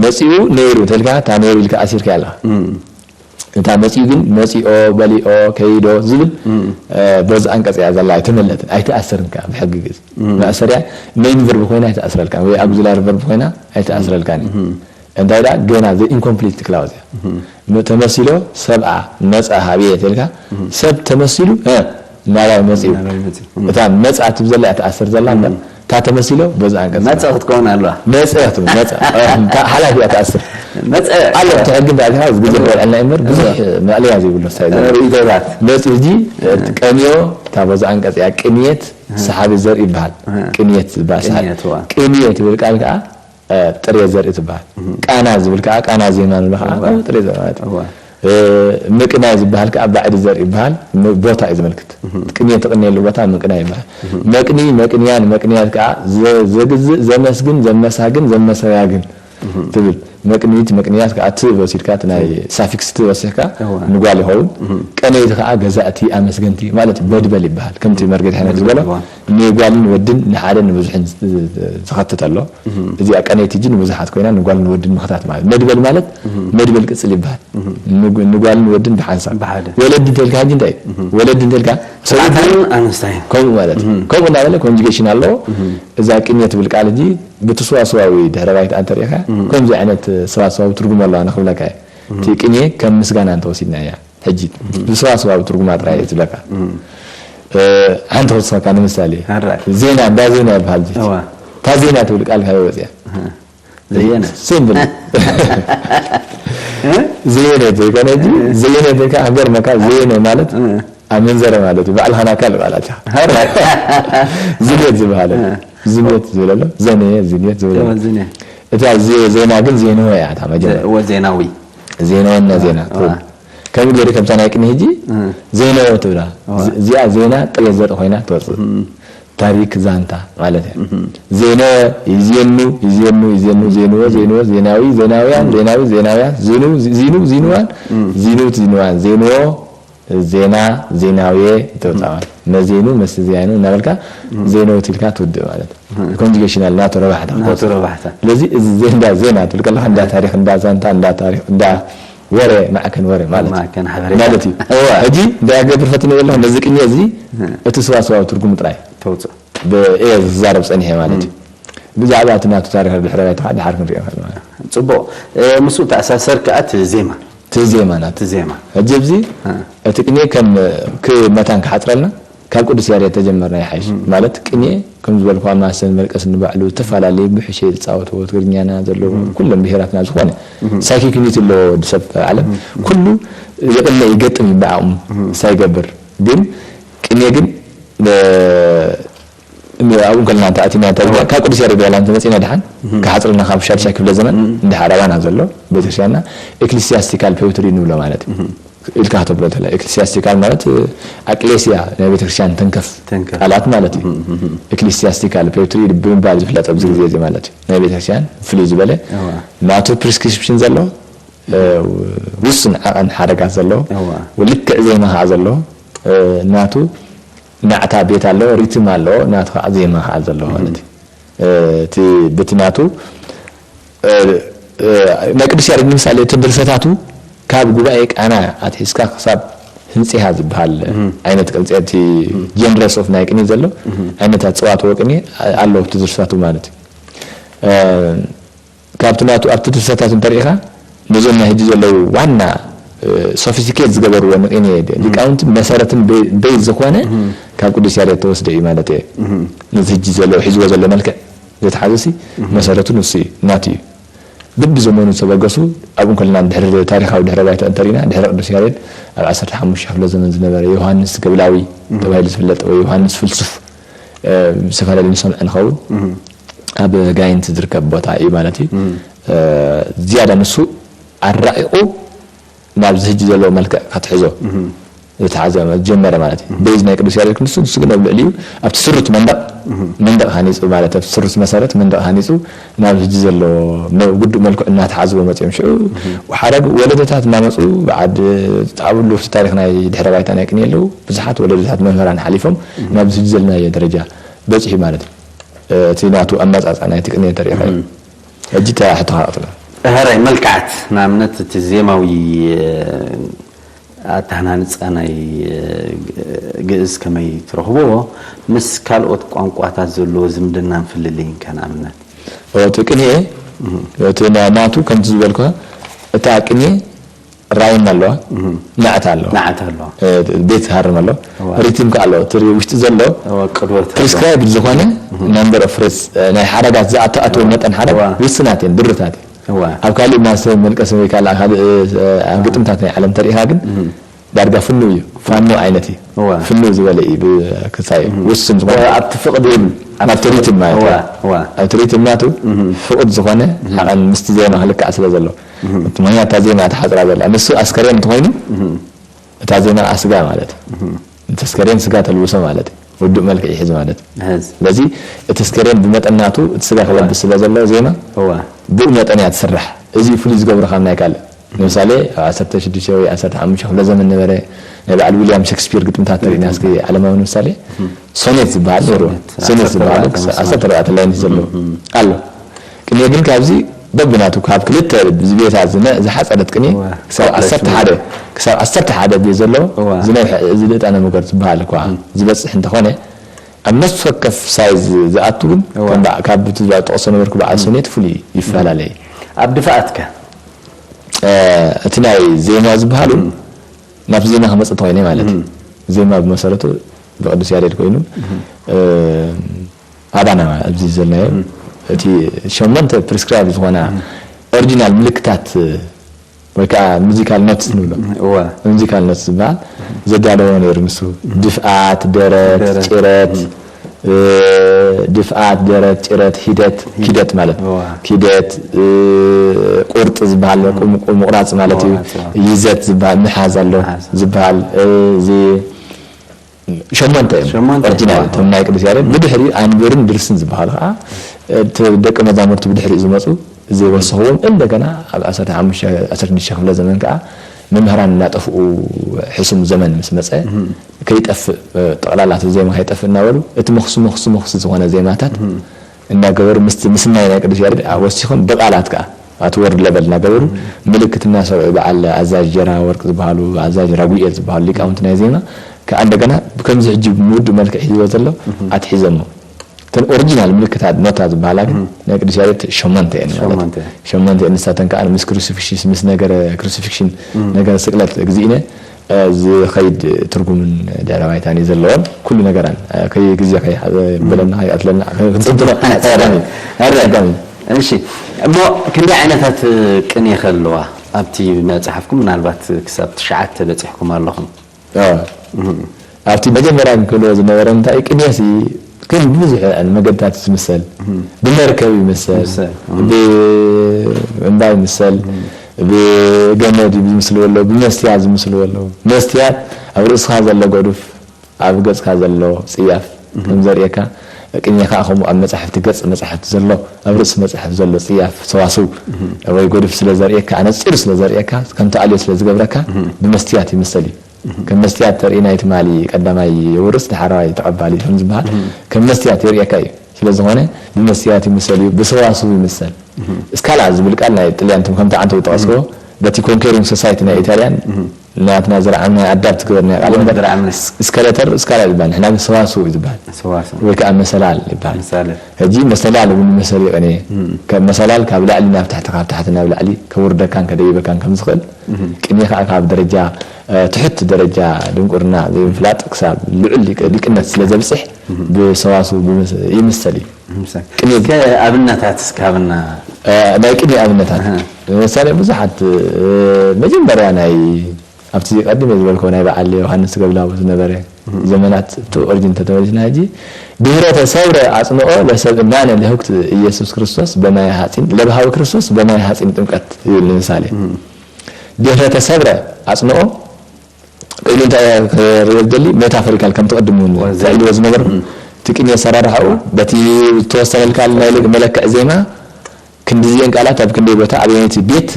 መፂኡ ነይሩ እንተልካ እታ ነይሩ ኢልካ ኣሲርካ ኣለኻ። እታ መፂኡ ግን መፂኦ፣ በሊኦ፣ ከይዶ ዝብል በዚ ኣንቀፅ እያ ዘላ ኣይተመለትን ኣይተኣሰርን ከ ብሕጊ ግእዝ መእሰርያ ሜን ቨርብ ኮይና ኣይተኣስረልካን ወይ ኣጉዝላሪ ቨርብ ኮይና ኣይተኣስረልካን እዩ። እንታይ ደኣ ገና ዘ ኢንኮምፕሊት ክላውዝ እያ። ተመሲሎ ሰብኣ መፃ ሃብየ ተልካ ሰብ ተመሲሉ ናባይ መፂኡ እታ መፃ ትብ ዘላ እያ ተኣስር ዘላ እምበር እታ ተመሲሎ በዚ ኣንቀፅ መፀ ክትከውን ኣለዋ መፀ ክትብል መፀ ሓላፊ እያ ተኣስር መፀ ኣሎ እቲ ሕጊ እንታይ ኣልካ ግዜ ክበልዐልና እዩ እምበር ብዙሕ መዕለያ ዘይብሉ ስታይ ዘሎ ርእይቶታት መፂ ሕጂ ቀንዮ እታ በዚ ኣንቀፅ እያ ቅንየት ሰሓቢ ዘር ይበሃል ቅንየት ዝበሃል ሰሓቢ ቅንየት ዝብል ቃል ከዓ ጥሬ ዘርኢ ትበሃል። ቃና ዝብል ከዓ ቃና ዜማ ንብሎ ከዓ ጥሬ ዘርኢ ማለት እዩ። ምቅናይ ዝበሃል ከዓ ባዕዲ ዘርኢ ይበሃል። ቦታ እዩ ዘመልክት። ቅኔ ትቕነየሉ ቦታ ምቅናይ ይበሃል። መቅኒ፣ መቅንያን፣ መቅንያት ከዓ ዘግዝእ፣ ዘመስግን፣ ዘመሳግን፣ ዘመሰጋግን ትብል። መቅኒት፣ መቅንያት ከዓ ት ወሲድካ እቲ ናይ ሳፊክስ ት ወሲሕካ ንጓል ይኸውን። ቀነይቲ ከዓ ገዛእቲ፣ ኣመስገንቲ ማለት መድበል ይበሃል። ከምቲ መርጌታ ሄኖክ ዝበሎ ንጓልን ወድን ንሓደን ንብዙሕን ዝኸትት ኣሎ። እዚኣ ቀነይቲ ሕጂ ንብዙሓት ኮይና ንጓልን ወድን ምኽታት ማለት መድበል ማለት መድበል ቅጽል ይበሃል። ንጓልን ወድን ብሓንሳብ ወለዲ እንተልካ ሕጂ እንታይ ወለዲ እንተልካ ሰብኣይን ኣንስታይን ከምኡ ማለት እዩ። ከምኡ እናበለ ኮንጁጌሽን ኣለዎ። እዛ ቅኔ ትብል ቃል ሕጂ ብትስዋስዋዊ ድሕረ ባይታ እንተሪኢኻ ከምዚ ዓይነት ሰዋስዋዊ ትርጉም ኣለዋ ንክብለካ እየ። እቲ ቅኔ ከም ምስጋና እንተወሲድና እያ። ሕጂ ብሰዋስዋዊ ትርጉማ ጥራይ እየ ዝብለካ። ሓንቲ ክወስኸካ ንምሳሌ ዜና እንዳ ዜና ይበሃል። እታ ዜና ትብል ቃል ካበይ ወፅያ? ዘየነ ሲምፕል ዘየነ ዘይኮነ ሕጂ ዘየነ ተልካ ክገርመካ ዘየነ ማለት ኣመንዘረ ማለት እዩ። ባዕልኻ ናካ ልቃላት ኢኻ ዝኔት ዝበሃለ ዝኔት ዝብለሎ ዘነየ ዝኔት ዝብለሎ እታ ዜና ግን ዜንወ እያ እታ መጀመርያ ዜናዊ ዜንወ እና ዜና ከምኡ ገይሩ ከምታ ናይ ቅድሚ ሕጂ ዜንወ ትብላ። እዚኣ ዜና ጥሬ ዘርኢ ኮይና ትወፅእ። ታሪክ ዛንታ ማለት እያ። ዜንወ ይዜኑ ይዜኑ ይዜኑ ዜንወ ዜንወ ዜናዊ ዜናውያን ዜናዊ ዜናውያን ዝኑ ዚኑ ዚንዋን ዚኑት ዚንዋን ዜንዎ ዜና ዜናውየ ይተውፃዋል መዜኑ መስተዝያኑ እናበልካ ዜነውት ኢልካ ትውድእ ማለት እዩ። ኮንጁጌሽናል ናቱ ረባሕታ ናቱ ረባሕታ ስለዚ እዚ ዜንዳ ዜና ትብል ከለካ እንዳ ታሪክ እንዳ ዛንታ እንዳ ታሪክ እንዳ ወረ ማዕከን ወረ ማለት እዩ። ማዕከን ሓበሬታ ማለት እዩ። እወ። ሕጂ እንታይ ክገብር ፈትነ ዘለኹ ነዚ ቅኔ እዚ እቲ ሰዋስዋዊ ትርጉሙ ጥራይ ተውፅእ። ብኤ ዝዛረብ ፀኒሐ ማለት እዩ። ብዛዕባ እቲ ናቱ ታሪክ ድሕረ ባይታ ከዓ ድሓር ክንሪኦ ንኽእል ማለት እዩ። ፅቡቕ ምስኡ ተኣሳሰር ከዓ እቲ ዜማ እቲ ዜማ ናቱ እቲ ዜማ ሕጂ ኣብዚ እቲ ቅኔ ከም ክመታን ክሓፅረልና ካብ ቅዱስ ያሬድ ተጀመርና ይሓይሽ ማለት ቅኔ ከም ዝበልኩ ኣማሰን መርቀስ ንባዕሉ ዝተፈላለዩ ጉሕሸ ዝፃወትዎ ትግርኛና ዘለዎ ኩሎም ብሄራትና ዝኾነ ሳይኪክ ዩኒት ኣለዎ ወዲ ሰብ ዓለም ኩሉ ይቕነ ይገጥም ይበዓቑም ሳይገብር ግን ቅኔ ግን ኣብኡ ከለና እንተ ኣቲና እንተ ካብ ቅዱስ ያሬድ ዋላ እንተ መጺና ድሓን ክሓጽረና ካብ ሻድሻይ ክፍለ ዘመን እንድሓር ኣባና ዘሎ ቤተክርስትያንና ኤክሊስያስቲካል ፖይትሪ ንብሎ ማለት እዩ። ኢልካ ከተብሎ ተላ ኤክሊሲያስቲካል ማለት ኣቅሌሲያ ናይ ቤተክርስትያን ተንከፍ ቃላት ማለት እዩ። ኤክሊሲያስቲካል ፖትሪ ብምባል ዝፍለጥ ኣብዚ ግዜ እዚ ማለት እዩ። ናይ ቤተክርስትያን ፍልይ ዝበለ ናቱ ፕሪስክሪፕሽን ዘለዎ ውሱን ዓቐን ሓረጋት ዘለዎ ልክዕ ዜማ ከዓ ዘለዎ ናቱ ናዕታ ቤት ኣለዎ፣ ሪትም ኣለዎ፣ ናቱ ከዓ ዜማ ከዓ ዘለዎ ማለት እዩ። እቲ ብቲ ናቱ ናይ ቅዱስ ያሬድ ንምሳሌ እቲ ድርሰታቱ ካብ ጉባኤ ቃና ኣትሒዝካ ክሳብ ህንፂሃ ዝበሃል ዓይነት ቅንፀቲ ጀንረስ ኦፍ ናይ ቅኔ ዘሎ ዓይነታት ፀዋትዎ ቅኔ ኣለዎ ኣብቲ ድርሰታቱ ማለት እዩ። ካብቲ ናቱ ኣብቲ ድርሰታት እንተሪኢኻ ነዞም ናይ ሕጂ ዘለዉ ዋና ሶፊስቲኬት ዝገበርዎ ንቅኔ ሊቃውንቲ መሰረትን ቤዝ ዝኾነ ካብ ቅዱስ ያሬድ ተወስደ እዩ ማለት እየ። ነዚ ሕጂ ዘለዎ ሒዝዎ ዘሎ መልክዕ ዘተሓዘሲ መሰረቱ ንሱ እዩ ናቱ እዩ። ብብዘመኑ ዝተበገሱ ኣብኡ እንከለና ድሕሪ ታሪኻዊ ድሕረ ባይታ እንተሪና ድሕሪ ቅዱስ ያሬድ ኣብ ዓሰርተ ሓሙሽተ ክፍለ ዘመን ዝነበረ ዮሃንስ ገብላዊ ተባሂሉ ዝፍለጥ ወይ ዮሃንስ ፍልሱፍ ብዝተፈላለዩ ንሰምዐ ንኸውን ኣብ ጋይንት ዝርከብ ቦታ እዩ ማለት እዩ። ዝያዳ ንሱ ኣራቂቑ ናብዚ ሕጂ ዘለዎ መልክዕ ከትሕዞ ዝተሓዘ ጀመረ ማለት እዩ። ቤዝ ናይ ቅዱስ ያሬድ ክንሱ ንሱ ግን ኣብ ልዕሊኡ ኣብቲ ስሩት መንደቕ መንደቕ ሃኒፁ ማለት ኣብቲ ስሩት መሰረት መንደቕ ሃኒፁ ናብ ሕጂ ዘሎ ጉዱእ መልክዑ እናተሓዝዎ መፅኦም ሽዑ ሓረግ ወለዶታት እናመፁ ብዓድ ዝጣዕብሉ ኣብቲ ታሪክ ናይ ድሕረ ባይታ ናይ ቅኔ ኣለዉ ብዙሓት ወለዶታት መምህራን ሓሊፎም ናብዚ ሕጂ ዘለናዮ ደረጃ በፂሑ ማለት እዩ። እቲ ናቱ ኣመፃፃ ናይቲ ቅኔ እንተሪኢኻ እዩ። ሕጂ እታ ሕቶኻ ቀፅሎ። ሕራይ መልክዓት ንኣብነት እቲ ዜማዊ ኣተሃናንፃ ናይ ግእዝ ከመይ ትረኽብዎ ምስ ካልኦት ቋንቋታት ዘለዎ ዝምድናን ፍልልይን ከ ንኣብነት እቲ ቅኔ እቲ ናቱ ከምቲ ዝበልኩ እታ ቅኔ ራይም ኣለዋ ናዕት ኣለዋ ናዕት ኣለዋ ቤት ሃርም ኣለዋ ሪትም ከ ኣለዎ እቲ ውሽጢ ዘሎ ቅድወት ፕሪስክራይብድ ዝኾነ ናምበር ኦፍ ፍሬስ ናይ ሓረጋት ዝኣተኣትዎ መጠን ሓረግ ውስናት እየን ድርታት እየን ኣብ ካልእ ማሰ መልቀስ ወይ ካልእ ካልእ ግጥምታት ናይ ዓለም ተሪኢኻ ግን ዳርጋ ፍኑ እዩ ፋኖ ዓይነት እዩ ፍኑ ዝበለ እዩ ክሳይ ውስን ዝኾነ ኣብቲ ፍቕዲ ኣብቲ ሪትም ማለት ኣብቲ ሪትም ናቱ ፍቕድ ዝኾነ ሓቐን ምስቲ ዜማ ክልካዕ ስለ ዘሎ እቲ ምክንያት እታ ዜማ እታ ሓፅራ ዘላ ንሱ ኣስከሬን እንተኮይኑ እታ ዜማ ከዓ ስጋ ማለት እዩ እቲ ኣስከሬን ስጋ ተልብሶ ማለት እዩ ውዱእ መልክዕ ይሕዝ ማለት እዩ ስለዚ እቲ ኣስከሬን ብመጠን ናቱ እቲ ስጋ ክለብስ ስለ ዘሎ ዜማ ብኡ መጠን እያ ትስራሕ እዚ ፍሉይ ዝገብሮ ካብ ናይ ካልእ ንምሳሌ ኣብ ዓሰርተ ሽዱሽተ ወይ ዓሰርተ ሓሙሽተ ክፍለ ዘመን ነበረ ናይ በዓል ዊልያም ሸክስፒር ግጥምታት ተሪእና እስኪ ዓለማዊ ንምሳሌ ሶኔት ዝበሃል ነይሩ ሶኔት ዝበሃል ዓሰርተ ኣርባዕተ ላይን ዘሎ ኣሎ ቅኔ ግን ካብዚ በብናቱ ካብ ክልተ ዝቤታ ዝሓፀረት ቅኔ ክሳብ ዓሰርተ ሓደ ክሳብ ዓሰርተ ሓደ ቤት ዘሎ ዝነውሐ እዚ ልእጣነ መገር ዝበሃል እኳ ዝበፅሕ እንተኾነ ኣብ ነፍሲ ወከፍ ሳይዝ ዝኣቱ ግን ካብ እቲ ዝጠቕሶ ነበርኩ በዓል ሶኔት ፍሉይ ይፈላለ እዩ ኣብ ድፍኣትከ እቲ ናይ ዜማ ዝበሃሉ ናብቲ ዜማ ክመፅእ ተኮይነ ማለት እዩ ዜማ ብመሰረቱ ብቅዱስ ያሬድ ኮይኑ ኣባና ኣብዚ ዘለናዮ እቲ ሸሞንተ ፕሪስክራይብ ዝኾና ኦሪጂናል ምልክታት ወይ ከዓ ሙዚካል ኖትስ ንብሎ ሙዚካል ኖትስ ዝበሃል ዘዳለዎ ነይሩ ንሱ ድፍኣት ደረት ጭረት ድፍኣት ደረት ጭረት ሂደት ኪደት ማለት ኪደት ቁርጥ ዝበሃል ምቁራፅ ማለት እዩ ይዘት ዝበሃል ምሓዝ ኣሎ ዝበሃል እዚ ሸሞንተ እዮም ኦሪጂናል እቶም ናይ ቅዱስ ያሬድ ብድሕሪ ኣንብርን ድርስን ዝበሃሉ ከዓ ደቂ መዛሙርቲ ብድሕሪ ዝመፁ ዝወሰኽዎም እንደገና ኣብ ዓሰርተ ሓሙሽተ ክፍለ ዘመን ከዓ መምህራን እናጠፍኡ ሕሱም ዘመን ምስ መፀ ከይጠፍእ ጠቕላላ እቲ ዜማ ከይጠፍእ እናበሉ እቲ ምኽሱ ምኽሱ ምኽሱ ዝኾነ ዜማታት እናገበሩ ምስቲ ምስናይ ናይ ቅዱስ ያሬድ ወሲኾም ብቓላት ከዓ ኣቲ ወርድ ለበል እናገበሩ ምልክት እናሰርዑ በዓል ኣዛዥ ጀራ ወርቅ ዝበሃሉ ኣዛዥ ራጉኤል ዝበሃሉ ሊቃውንቲ ናይ ዜማ ከዓ እንደገና ከምዚ ሕጂ ምውዱእ መልክዕ ሒዝዎ ዘሎ ኣትሒዘሞ እተን ኦሪጂናል ምልክታት ኖታ ዝበሃላ ግን ናይ ቅዱስ ያሬድ ሸሞንተ እየን ማለት ሸሞንተ እየን ንሳተን ከዓ ምስ ክሩሲፊክሽስ ምስ ነገረ ክሩሲፊክሽን ነገረ ስቅለት እግዚእነ ዝኸይድ ትርጉምን ድሕረ ባይታን እዩ ዘለዎን ኩሉ ነገራን ከይ ግዜ ከይበለና ከይቀትለና ክንፅንትኖ ኣፀጋሚ እሺ እሞ ክንደይ ዓይነታት ቅኔ ከለዋ ኣብቲ መፅሓፍኩም ምናልባት ክሳብ ትሽዓተ በፂሕኩም ኣለኹም ኣብቲ መጀመርያ ክብልዎ ዝነበረ እንታይ ቅኔ ሲ ግን ብብዙሕ መገድታት ዝምሰል ብመርከብ ይምሰል ብእምባ ይምሰል ብገመድ ዝምስልዎ ኣለዉ፣ ብመስትያት ዝምስልዎ ኣለዉ። መስትያት ኣብ ርእስኻ ዘሎ ገዱፍ፣ ኣብ ገጽካ ዘሎ ጽያፍ ከም ዘርእየካ፣ ቅኔ ከኣ ከምኡ ኣብ መጻሕፍቲ፣ ገጽ መጻሕፍቲ ዘሎ፣ ኣብ ርእሲ መጽሓፍ ዘሎ ጽያፍ፣ ሰዋስው ወይ ገዱፍ ስለ ዘርእየካ፣ ኣነጺሩ ስለ ዘርእየካ፣ ከምቲ ኣልዮ ስለ ዝገብረካ፣ ብመስትያት ይምሰል እዩ። ከም መስትያት ተርኢ ናይ ትማሊ ቀዳማይ የውርስ ዳሕራዋይ ተቐባሊ ከም ዝበሃል፣ ከም መስትያት የርእየካ እዩ። ስለ ዝኾነ ብመስትያት ይምሰል እዩ፣ ብሰዋስው ይምሰል። ስካላ ዝብል ቃል ናይ ጥልያን፣ ከምቲ ዓንተው ዝጠቐስክዎ፣ በቲ ኮንኬሪንግ ሶሳይቲ ናይ ኢታልያን ናትና ዝረዓምና ኣዳፕት ገበርና ቃል እምበር፣ ዝረዓምና። ስከለተር ስካላ ይባል፣ ንሕና ግን ሰዋስው እዩ ዝበሃል። ሰዋስው። ወይ ከዓ መሰላል ይባል። መሰላል። ሕጂ መሰላል እውን መሰል ቅኔ፣ ከም መሰላል ካብ ላዕሊ ናብ ታሕቲ፣ ካብ ታሕቲ ናብ ላዕሊ ከውርደካን ከደይበካን ከም ዝኽእል፣ ቅኔ ከዓ ካብ ደረጃ፣ እ፣ ትሑት ደረጃ ድንቁርና ዘይምፍላጥ ክሳብ ልዑል ሊቅ-፣ ሊቅነት ስለ ዘብጽሕ ብሰዋስው ብምስ-፣ ይምሰል እዩ። ምሳሌ። ቅኔ እስከ ኣብነታት እስከ ሃበና። እ፣ ናይ ቅኔ ኣብነታት። ኣሃ። ንምሳሌ ብዙሓት፣ እ፣ መጀመርያ ናይ ኣብቲ ቀዲመ ዝበልኮ ናይ በዓል ዮሃንስ ገብላዊ ዝነበረ ዘመናት እቲ ኦሪጂን ተተመሊስና፣ ሕጂ ድህረ ተሰብረ ኣጽንኦ ለሰብእናነ ለህኩት ኢየሱስ ክርስቶስ በማየ ሐጺን፣ ለብሃዊ ክርስቶስ በማየ ሐጺን ጥምቀት ይብል። ንምሳሌ ድህረ ተሰብረ ኣጽንኦ ቅድሚ እንታይ ክርዮ ዝደሊ ሜታፎሪካል ከም ትቐድሙ እውን ወዘ- ትዕልዎ ዝነበርኩም እቲ ቅኔ ኣሰራርሓኡ በቲ ዝተወሰነልካ ናይ ልግ መለክዕ ዜማ ክንድዚኤን ቃላት ኣብ ክንደይ ቦታ ኣበየነይቲ ቤት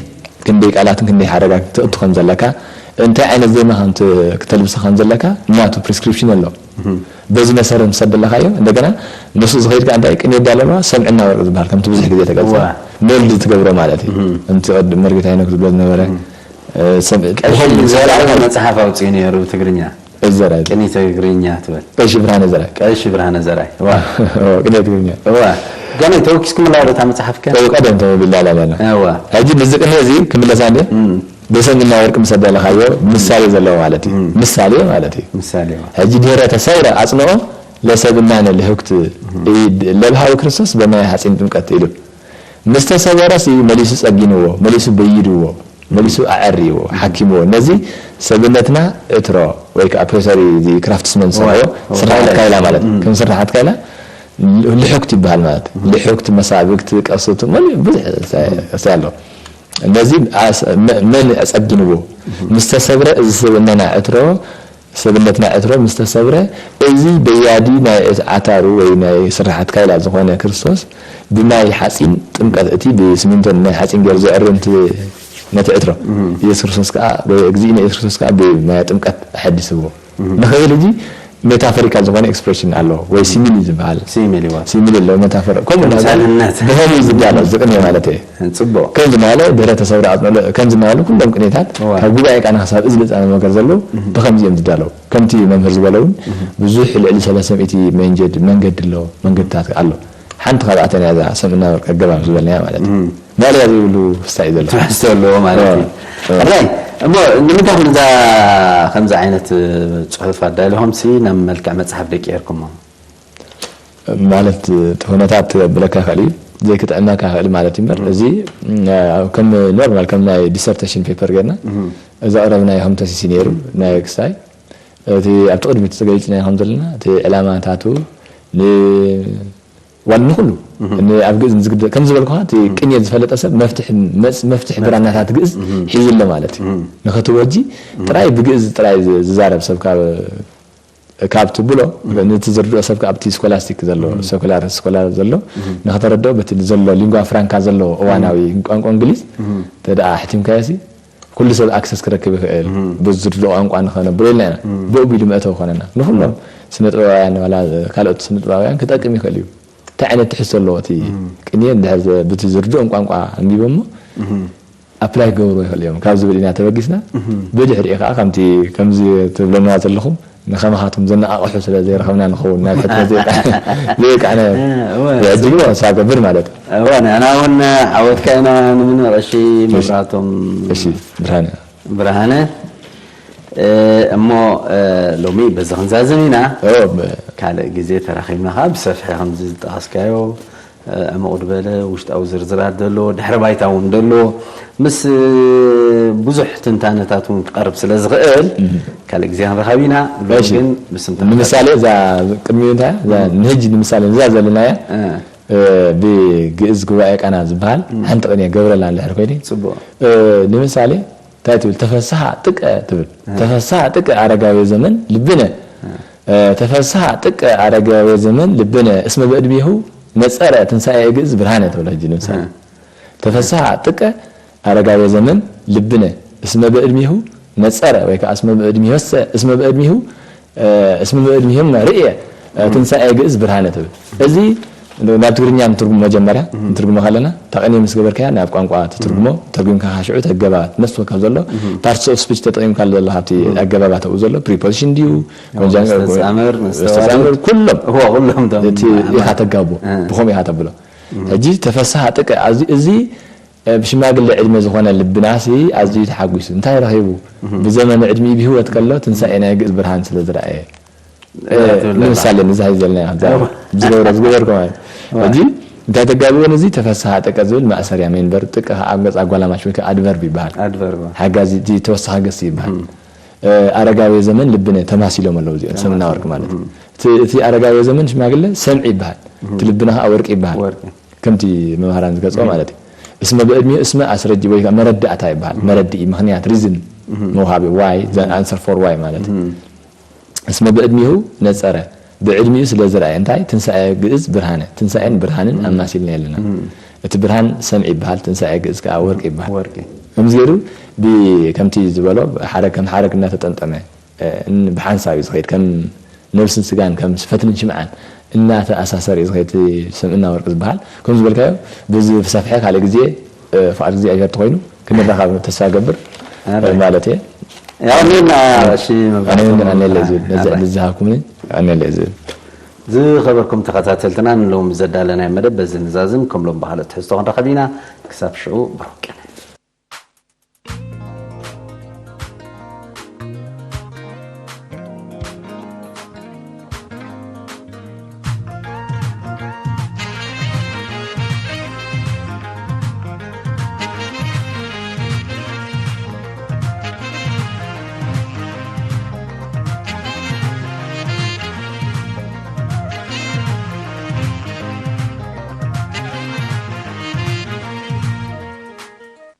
ክንደይ ቃላትን ክንደይ ሓረጋትን ትእቱ ከም ዘለካ እንታይ ዓይነት ዜማ ከም ት-፣ ክተልብሰ ከም ዘለካ ናቱ ፕሪስክሪፕሽን ኣሎ። በዚ መሰረት ምስ ኣደለኻዮ እንደገና ንሱ ዝኸይድ ከኣ እንታይ ቅኔ ኣዳለባ ሰምዕና ወርቂ ዝበሃል ከምቲ ብዙሕ ግዜ ተገልጸ ዋ። ሞልድ ትገብሮ ማለት እዩ። ከምቲ ቅድም መርጌታ ሄኖክ ዝብሎ ዝነበረ እ፣ ሰብ ቀሺ ብኸምኡ ዝበሃል ዝበሃል መጽሓፍ ኣውጺኡ ነይሩ ብትግርኛ። እዘራይ። ቅኔ ትግርኛ ትብል። ቀሺ ብርሃነ ዘራይ። ቀሺ ብርሃነ ዘራይ። ዋ። ኦ፣ ቅኔ ትግርኛ። ዋ። ገና ተወኪስኩም ኣለዋ ዶ እታ መጽሓፍ ከ? ኦ፣ ቀደም ተመቢልና ኣለና። እዋ። ሕጂ ምስዚ ቅኔ እዚ ክምለሳ እንደ እም። ብሰምና ወርቂ ምስ ኣዳለኻዮ ምሳሌ ዘለዎ ማለት እዩ። እም። ምሳሌ ማለት እዩ። ምሳሌ፣ ዋ። ሕጂ ድህረ ተሰውረ ኣጽንኦ ለሰብእናነ ለህኩት ኢ-፣ ለብሃዊ ክርስቶስ በማየ ሐጺን ጥምቀት ኢሉ። ምስ ተሰበረሲ መሊሱ ጸጊንዎ፣ መሊሱ በይድዎ፣ መሊሱ ኣዐርይዎ፣ ሓኪምዎ። ነዚ ሰብነትና ዕትሮ ወይ ከኣ ፖተሪ፣ እዚ ክራፍትስመን ዝሰርሕዎ፣ ዋው፣ ዋው፣ ስርሓት ካይላ። ካይላ ማለት፣ እም። ከም ስርሓት ካይላ ልሑክት ይበሃል ማለት። እም። ልሑክት፣ መሳብግቲ፣ ቀስቱ፣ መሊኡ ብዙሕ እም። እሳይ ኣሎ። ነዚ ኣስ-፣ መ-፣ መን ጸጊንዎ? እም። ምስ ተሰብረ እዚ ሰብነና ዕትሮ ሰብነትና ዕትሮ ምስ ተሰብረ፣ እዚ በያዲ ናይ ዓታሩ ወይ ናይ ስርሓት ካይላ ዝኾነ ክርስቶስ ብማይ ሓጺን ጥምቀት፣ እቲ ብስሚንቶን ማይ ሓጺን ገይሩ ዘዕሪ፣ ነቲ፣ ነቲ ዕትሮ፣ እም። ኢየሱስ ክርስቶስ ከኣ፣ ብእግዚእነ ኢየሱስ ክርስቶስ ከኣ ብማይ ጥምቀት ኣሐዲስዎ። እም። ንኽእል ሕጂ ሜታፎሪካል ዝኾነ ኤክስፕሬሽን ኣሎ፣ ወይ ሲሚሊ ዝበሃል። ሲሚሊ፣ ዋ። ሲሚሊ ኣሎ፣ ሜታፎር። ከምኡ እናበለ ተምሳልነት። ብኸምኡ ዝዳሎ፣ ዝቕኔ ማለት እየ። ጽቡቕ። ከምዚ እናበለ ድሕረ ተሰብረ ኣጽንዖ፣ ከምዚ እናበሉ ኩሎም ቅኔታት እዋ። ካብ ጉባኤ ቃና ክሳብ እዝሊ ጻመ መገር ዘለዉ እህ። ብኸምዚ እዮም ዝዳለዉ። ከምቲ መምህር ዝበሎ እውን እህ። ብዙሕ ልዕሊ ሰለስተ ሚእቲ መንጀድ-፣ መንገዲ ኣሎ፣ መንገድታት ኣሎ። ሓንቲ ካብኣተን እያ እዛ ሰምና ወርቂ ኣገባብ ዝበልናያ ማለት እዩ። እህ። ማእለያ ዘይብሉ ክስታይ እዩ ዘሎ። ትሕዝቶ ኣለዎ ማለት እዩ። እዋ። እዋ። ሕራይ፣ እሞ ንምንታይ ከምዛ፣ ከምዚ ዓይነት ጽሑፍ ኣዳሊኹምሲ ናብ መልክዕ መጽሓፍ ደቂርኩሞ? ማለት እቲ ኩነታት ክብለካ ይኽእል እዩ፣ ዘይክጥዕመካ ይኽእል ማለት እዩ እምበር፣ እም። እዚ፣ እ፣ ከም ኖርማል፣ ከም ናይ ዲሰርቴሽን ፔፐር ጌርና እም። ዘቕረብናዮ ከም ተሲሲ ነይሩ፣ ናይ ክስታይ። እቲ ኣብቲ ቅድሚት ተገሊጽናዮ ከም ዘለና፣ እቲ ዕላማታቱ ን-፣ ዋላ ንኹሉ፣ እም። ን-፣ ኣብ ግእዝ ንዝግደ-፣ ከም ዝበልኩኻ፣ እቲ እም። ቅኔ ዝፈለጠ ሰብ መፍትሒ መጽ-፣ መፍትሒ መፍትሒ። ብራናታት ግእዝ እም። ሒዙ ኣሎ ማለት እዩ። እም። ንኸትወጂ እም። ጥራይ ብግእዝ ጥራይ ዝ-፣ ዝዛረብ ሰብ ካብ ካብ ትብሎ፣ እም። ነቲ ዝርድኦ ሰብ ከኣ ኣብቲ ስኮላስቲክ ዘሎ፣ እም። ሰኩላር ስኮላር ዘሎ፣ እም። ንኽተረድኦ በቲ ዘሎ ሊንጓ ፍራንካ ዘሎ እዋናዊ እም። ቋንቋ እንግሊዝ እም። ተደኣ ኣሕቲምካዮሲ፣ ኩሉ ሰብ ኣክሰስ ክረክብ ይኽእል፣ እም። ብዝርድኦ ቋንቋ ንኸነብሎ ኢልና ኢና። እም። ብኡ ቢሉ መእተዊ ኮነና። ንኹሎም እም። ስነ ጥበባውያን ዋላ ካልኦት ስነ ጥበባውያን ክጠቅም ይኽእል እዩ። እንታይ ዓይነት ትሕዝቶ ኣለዎ እቲ እም። ቅኔ እንድሕር ዘ-፣ በቲ ዝርድኦም ቋንቋ ኣንቢቦሞ እም። ኣፕላይ ክገብርዎ ይኽእሉ እዮም ካብ ዝብል ኢና ተበጊስና። እህ። ብድሕሪኡ ከኣ ከምቲ፣ ከምዚ ትብለና ዘለኹም፣ ንኸማኻትኩም ዘነቓቕሑ ስለ ዘይረኸብና ንኸውን ናብ ሕትመት ዘይቃ-፣ ዘይቃዕነ እ፣ እወ፣ ሕጂ ግን ጽቡቕ። ንሳ ገብር ማለት እዩ። እወ፣ ንሕና እውን ዓወትካ ኢና ንምነ። ቀሺ እሺ። መብራህቶም እሺ፣ ብርሃነ። ብርሃነ። እ፣ እሞ፣ እ፣ ሎሚ በዚ ክንዛዝም ኢና። እወ፣ ብ-፣ ካልእ ግዜ ተራኺብና ከኣ ብሰፍሒ ከምዚ ዝጠቐስካዮ ዕሙቕ ዝበለ ውሽጣዊ ዝርዝራት ዘለዎ ድሕረ ባይታ እውን ዘለዎ ምስ ብዙሕ ትንታነታት እውን ክቐርብ ስለ ዝኽእል እም። ካልእ ግዜ ክንረኸብ ኢና። ሎሚ እሺ። ግን ምስ እንተረኸብና ንምሳሌ እዛ ቅድሚኡ እንታይ እያ? እዛ እም። ንህጂ ንምሳሌ እዛ ዘለናያ እ። ብግእዝ ጉባኤ ቃና ዝበሃል ሓንቲ ቅኔ ገብረላ እንድሕር ኮይነ፣ ፅቡቅ። ንምሳሌ እንታይ ትብል? ተፈስሃ ጥቀ ትብል። ተፈስሃ ጥቀ ኣረጋዊ ዘመን ልብነ፣ ተፈስሃ ጥቀ ኣረጋዊ ዘመን ልብነ እስመ በእድሜሁ ነጸረ ትንሳኤ ግእዝ ብርሃነ ትብል። ሕጂ ንምሳሌ ተፈስሃ ጥቀ ኣረጋዊ ዘመን ልብነ እስመ በእድሜሁ ነጸረ ወይ ከዓ እስመ በእድሜሁሰ እስመ በእድሜሁ እስመ በእድሜሁም ርእየ ትንሳኤ ግእዝ ብርሃነ ትብል። እዚ ናብ ትግርኛ ንትርጉሞ መጀመርያ ንትርጉሞ ከለና እታ ቅኔ ምስ ገበርካያ ናብ ቋንቋ ትትርጉሞ፣ ተርጉምካ ከዓ ሽዑ እቲ ኣገባባት ነፍሲ ወከፍ ዘሎ parts of speech ተጠቂምካ ዘሎ ኣብቲ ኣገባባት ኣብኡ ዘሎ preposition ድዩ conjunction መስተጻምር፣ መስተዋድድ። መስተጻምር ኩሎም እዎ፣ ኩሎም እቶም እቲ ኢኻ ተጋቦ እ። ብኸምኡ ኢኻ ተብሎ። ሕጂ ተፈስሃ ጥቀ ኣብዚ እዚ ብሽማግለ ዕድመ ዝኾነ ልብናሲ ኣዝዩ ተሓጒሱ እንታይ ረኺቡ? ብዘመነ ዕድሚኡ ብህይወት ከሎ ትንሳኤ ናይ ግእዝ ብርሃን ስለ ዝረኣየ። እያ ትብል ዘላ። ንምሳሌ ንዛ ሒዘልና እያ። እዛ ዝገብሮ ዝገበርኩ ማለት ሕጂ እንታይ ተጋብኦ ነዚ ተፈስሃ ጥቀ ዝብል ማእሰርያ ሜንበር ጥቀ ከዓ ኣብ ገጽ ኣጓላማሽ ወይ ከዓ ኣድቨርብ ይበሃል። ኣድቨርብ። ሓጋዚ እቲ ተወሳኺ ገስ ይበሃል። ኣረጋዊ ዘመን ልብነ ተማሲሎም ኣለዉ እዚኦም ሰምና ወርቂ ማለት እዩ። እቲ- እቲ ኣረጋዊ ዘመን ሽማግለ ሰምዒ ይበሃል። እቲ ልብና ከዓ ወርቂ ይበሃል። ወርቂ። ከምቲ መምህራን ዝገልፅኦ ማለት እዩ። እስመ ብዕድሚኡ እስመ ኣስረጂ ወይ ከዓ መረዳእታ ይበሃል። መረድኢ ምክንያት ሪዝን መውሃቢ ዋይ answer for why ማለት እዩ። እስመ ብዕድሚሁ ነፀረ ብዕድሚኡ ስለ ዝረኣየ እንታይ ትንሳኤ ግእዝ ብርሃነ ትንሳኤን ብርሃንን ኣማሲልና ኣለና። እቲ ብርሃን ሰምዒ ይበሃል፣ ትንሳኤ ግእዝ ከዓ ወርቂ ይበሃል። ወርቂ። ከምዚ ገይሩ ብ- ከምቲ ዝበሎ ሓደ ከም ሓረግ እናተጠምጠመ እ፣ ን- ብሓንሳብ እዩ ዝኸይድ ከም ነብስን ስጋን ከም ፈትልን ሽምዓን እናተኣሳሰር እዩ ዝኸይድ እቲ ስምዕና ወርቂ ዝበሃል። ከም ዝበልካዮ ብዝሰፍሐ ካልእ ግዜ እ፣ ፍቓድ እግዚኣብሔር ተኮይኑ ክንራኸብ ተስፋ ገብር ኣረ። ማለት እየ። ያው እኔና እሺ መብራህቱ ኣነ ኣነለ ዝብል ነዚ ኣረ። ዕድል ዝሃብኩምኒ ኣነለ ዝብል ዝኸበርኩም ተኸታተልትና ንሎም ዘዳለናይ መደብ በዚ ንዛዝም ከምሎም ባህለ ትሕዝቶ ክንረኸብ ኢና። ክሳብ ሽዑ ብሩክ ቀን።